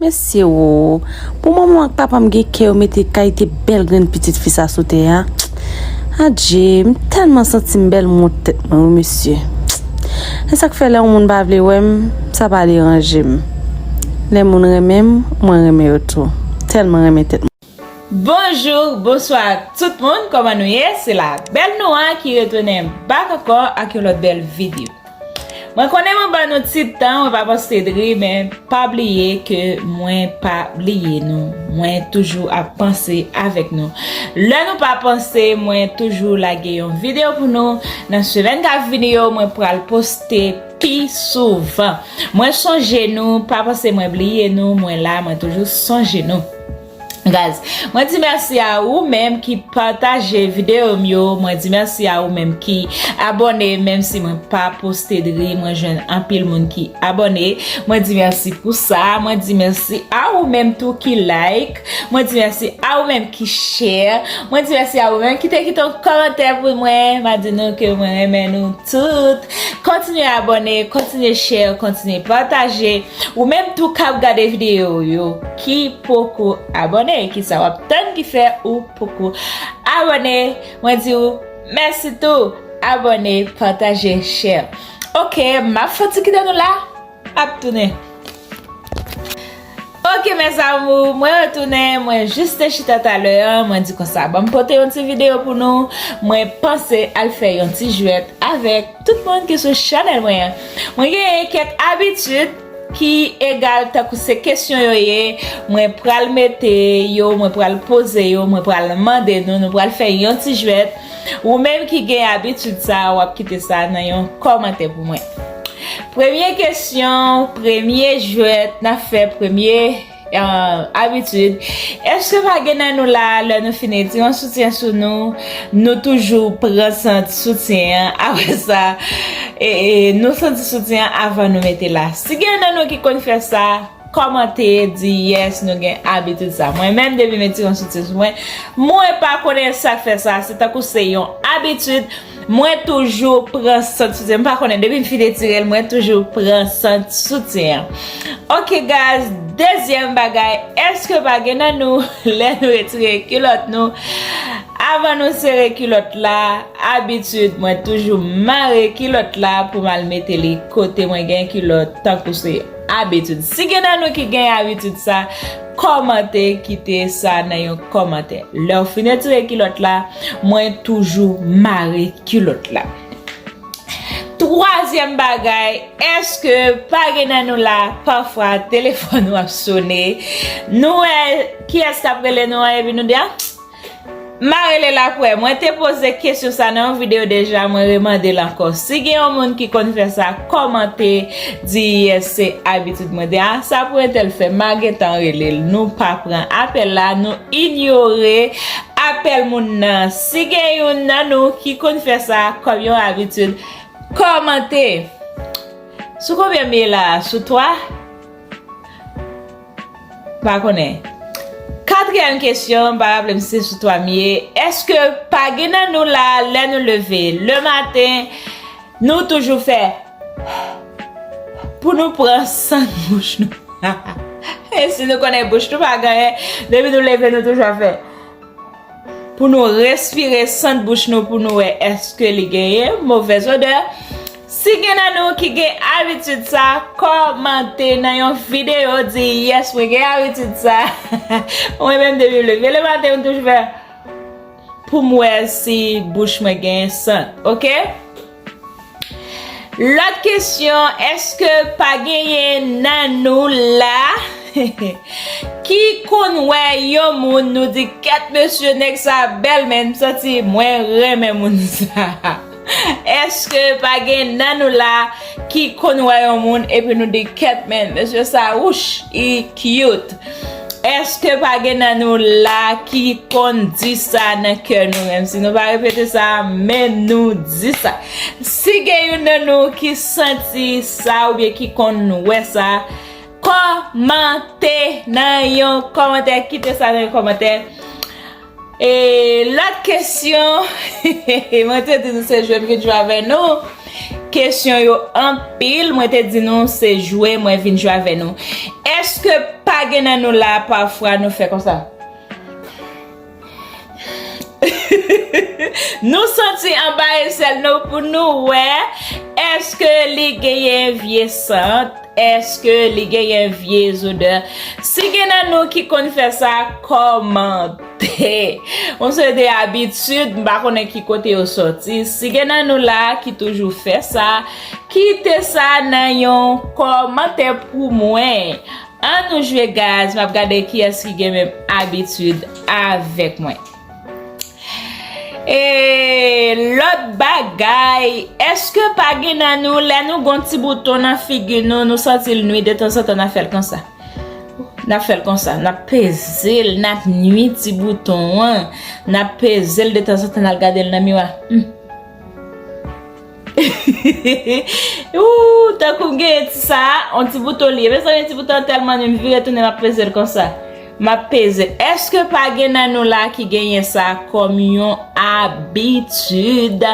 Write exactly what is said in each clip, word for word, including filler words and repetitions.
Mesye wo, pou manman ak papa m gen kè yo mete kalite bèl grenn pitit fi sa sou tè a. Adje, m tèlman santi m bèl m wont tèt mwen wi mesye. E sa k fè lè yon moun pa vle wè m, sa pa deranje m. Lè moun renmen m, mwen renmen yo tou. Tèlman renmen tèt mwen. Bonjou, bonswa tout moun, kòman nou ye? Se la bèl Noa ki retounen back ankò ak yon lòt bèl videyo. Mwen konnen mwen ban nou ti tan, mwen pa poste dri, men pa bliye ke mwen pa bliye nou. Mwen toujou ap panse avèk nou. Lè nou pa panse, mwen toujou lage yon videyo pou nou. Nan semèn k ap vini yo, mwen pral poste pi souvan. Mwen sonje nou, pa panse mwen bliye nou, mwen la, mwen toujou sonje nou. Guys, mwen di mèsi a ou menm ki pataje videyo m yo. Mwen di mèsi a ou menm ki abòne, menm si mwen pa poste dri, mwen jwenn anpil moun ki abòne. Mwen di mèsi pou sa. Mwen di mèsi a ou menm tou ki like. Mwen di mèsi a ou menm ki share. Mwen di mèsi a ou menm ki te kite yon kòmantè pou mwen. M a di nou ke mwen renmen nou tout. Kontinye abòne, kontinye share, kontinye pataje. Ou menm tou k ap gade videyo yo ki poko abòne, kisa w ap tann ki fè ou poko abòne? Mwen di w mèsi tou. Abòne, pataje, share. Ok, m ap fè ti kite nou la, m ap tounen. Ok mes amours, mwen retounen, mwen jis te chita talè an, mwen di konsa, ban m pote yon ti videyo pou nou, mwen panse al fè yon ti jwèt avèk tout moun ki sou chanèl mwen an. Mwen genyen kèk abitid ki egal tankou se kesyon yo ye, mwen pral mete yo, mwen pral poze yo, mwen pral mande nou, nou pral fè yon ti jwèt. Ou menm ki gen abitid sa, w ap kite sa nan yon kòmantè pou mwen. Premye kesyon, premye jwèt, n ap fè premye, eh, abitid. Èske pa gen nan nou la, lè nou fin retire yon soutyen sou nou, nou toujou pran sant soutyen an? Apre sa, e, e, nou santi soutyen an avan nou mete la. Si gen nan nou ki konn fè sa, kòmante, di yes, nou gen abitid sa. Mwen menm, depi m retire yon soutyen sou mwen, mwen pa konnen sa k fè sa. Se tankou se yon abitid. Mwen toujou pran sant soutyen. M pa konnen, depi m fin retire l, mwen toujou pran sant soutyen an. Ok, guys, dezyèm bagay, èske pa gen nan nou, lè nou retire kilòt nou, avan nou sere kilòt la, abitid, mwen toujou mare kilòt la pou m al mete li kote mwen gen kilòt, tankou se abitid. Si gen nan nou ki gen abitid sa, kòmante, kite sa nan yon kòmantè. Lè w fin retire kilòt la, mwen toujou mare kilòt la. Twazyèm bagay, èske pa gen nan nou la, pafwa telefòn ou ap sone, nou wè kiyès k ap rele nou an, epi nou di, a, m a rele l apre. Mwen te poze kesyon sa nan yon videyo deja, mwen remande l ankò. Si gen yon moun ki konn fè sa, kòmante, di yes, se abitid mwen. Di, a, sa pou entèl fè, m a gentan rele l. Nou pa pran apèl la, nou inyore apèl moun nan. Si gen youn nan nou ki konn fè sa kòm yon abitid, kòmante. Sou konbyen m ye la a? Sou twa? Pa konnen. Katriyèm kesyon, m pa raple m si se sou twa m ye. Èske pa gen nan nou la, lè nou leve le maten, nou toujou fè pou nou pran sant bouch nou? E si nou konnen bouch nou pa gen anyen, depi nou leve, nou toujou ap fè pou nou respire sant bouch nou pou nou wè èske li genyen movèz odè. Si gen nan nou ki gen abitid sa, kòmante nan yon videyo, di yes, mwen gen abitid sa. Mwen menm depi m leve le maten, mwen toujou fè pou m wè si bouch mwen gen sant, ok? Lòt kesyon, èske pa genyen nan nou la ki konn wè yon moun, nou di, kèt mesye, nèg sa bèl, men m santi mwen renmen moun sa? Èske pa gen nan nou la ki konn wè yon moun epi nou di, kèt, men mesye sa, wouch, i cute? Èske pa gen nan nou la ki konn di sa nan kè nou, menm si nou pa repete sa, men nou di sa? Si gen youn nan nou ki santi sa oubyen ki konn wè sa, kòmante nan yon kòmantè, kite sa nan yon kòmantè. E lòt kesyon, mwen te di nou se jwe m vin jwe avè nou. Kesyon yo anpil, mwen te di nou se jwe mwen vin jwe avè nou. Èske pa gen nan nou la pafwa nou fè konsa? Nou santi anba esèl nou pou nou wè èske li genyen vye sant, èske li genyen vye zodè. Si gen nan nou ki konn fè sa, kòmante. Bon, se de abitid, m pa konnen ki kote yo sòti. Si gen nan nou la ki toujou fè sa, kite sa nan yon kòmantè pou mwen. An nou jwe, guys, m ap gade kiyès ki gen menm abitid avèk mwen. E lòt bagay, èske pa gen nan nou, lè nou gon ti bouton nan figi nou, nou santi l nwi, detanzantan n ap fè l konsa? N ap fè l konsa, n ap peze l, n ap nwi ti bouton an, n ap peze l, detanzantan n al gade l nan miwa. Hmm. Ooh, tankou m genyen ti sa, on ti bouton li ye. Mezanmi, ti bouton an tèlman nwi, m vire tounen, m ap peze l konsa. M ap peze l. Èske pa gen nan nou la ki genyen sa kòm yon abitid?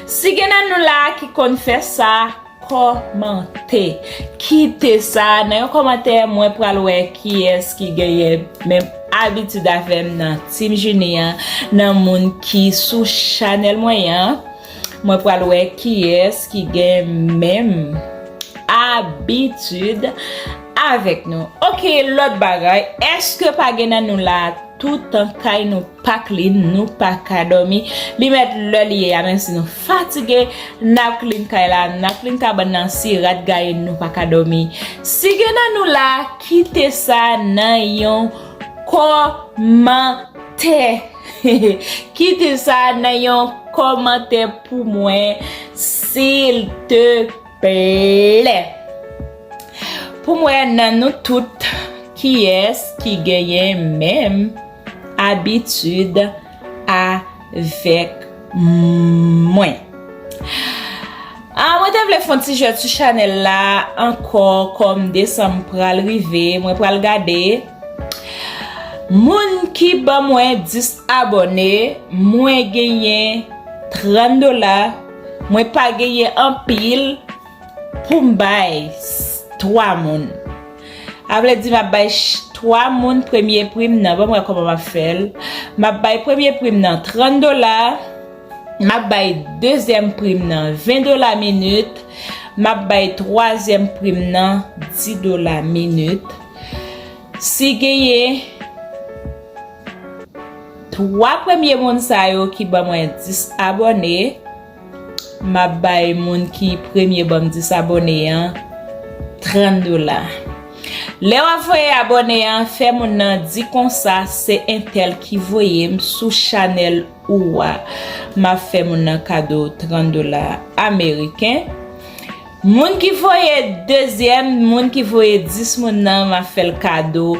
Si gen nan nou la ki konn fè sa, kòmante. Kite sa nan yon kòmantè, mwen pral wè kiyès ki genyen menm abitid avè m nan Team Junie an, nan moun ki sou chanèl mwen an. Mwen pral wè kiyès ki gen menm abitid avèk nou. Oke, lòt bagay, èske pa gen nan nou la toutan kay nou pa clean, nou pa ka dòmi? Li mèt lè li ye a, menm si nou fatige, n ap clean kay la, n ap clean kabann nan, si rat gaye n, nou pa ka dòmi. Si gen nan nou la, kite sa nan yon kòmantè. Kite sa nan yon kòmantè pou mwen, silteplè. Pou m wè nan nou tout, kiyès ki genyen menm abitid avèk mwen. Ah, mwen te vle fè yon ti jwèt sou chanèl la ankò, kòm desanm pral rive, mwen pral gade. Moun ki ban mwen dis abòne, mwen genyen trant dola, mwen pa genyen anpil pou m bay s-, twa moun. A vle di m ap bay ch-, twa moun premye pri m nan, ban m wè kòman m ap fè l. M ap bay premye pri m nan trant dola, m ap bay dezyèm pri m nan ven dola minit, m ap bay twazyèm pri m nan dis dola minit. Si genyen twa premye moun sa yo ki ban mwen dis abòne, m ap bay moun ki premye ban m dis abòne an trant dola. Lè w ap voye abòne an, fè moun nan di konsa se entèl ki voye m sou chanèl ou a. M ap fè moun nan kado trant dola ameriken. Moun ki voye dezyèm, moun ki voye dis moun nan, m ap fè l kado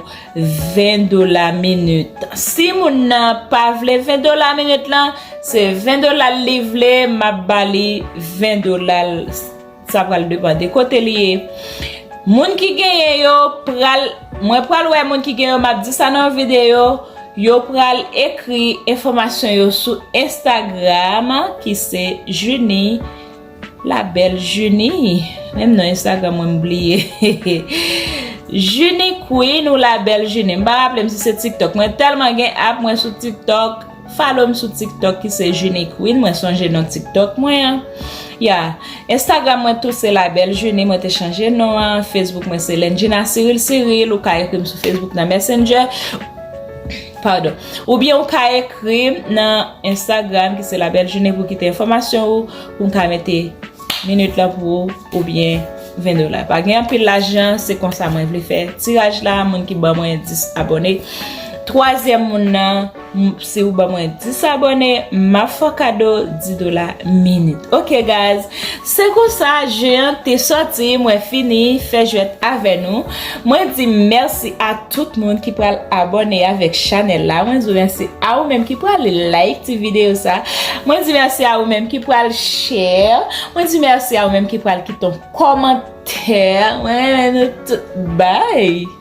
ven dola minit. Si moun nan pa vle ven dola minit lan, se ven dola l li vle, m ap ba li ven dola l. Sa pral depann de kote li ye. Moun ki genyen yo pral, mwen pral wè moun ki genyen yo, m ap di sa nan yon videyo. Yo pral ekri enfòmasyon yo sou Instagram, ki se Junie La Belle Junie. Menm non Instagram mwen m bliye. Junie Queen ou La Belle Junie. M pa raple m si se TikTok. Mwen tèlman gen app mwen sou TikTok. Follow m sou TikTok ki se Junie Queen. Mwen sonje non TikTok mwen an. Ya. Instagram mwen tou se La Belle Junie. Mwen te chanje non an. Facebook mwen se Lendjina Cyril Cyril. Ou ka ekri m sou Facebook nan Messenger. Padon. Oubyen ou ka ekri m nan Instagram ki se La Belle Junie pou kite enfòmasyon ou, pou m ka mete minit lan pou ou, oubyen ven dola. Pa gen anpil lajan, se konsa mwen vle fè tiraj la, moun ki ban mwen dis abòne. Twazyèm moun nan, m-, si ou ban mwen dis abòne, m ap fè w kado dis dola minit. Ok, guys, se konsa je an te sòti, mwen fini fè jwèt avè nou. Mwen di mèsi a tout moun ki pral abòne avèk chanèl la. Mwen di mèsi a ou menm ki pral like ti videyo sa. Mwen di mèsi a ou menm ki pral share. Mwen di mèsi a ou menm ki pral kite yon kòmantè. Mwen renmen nou tout. Bye!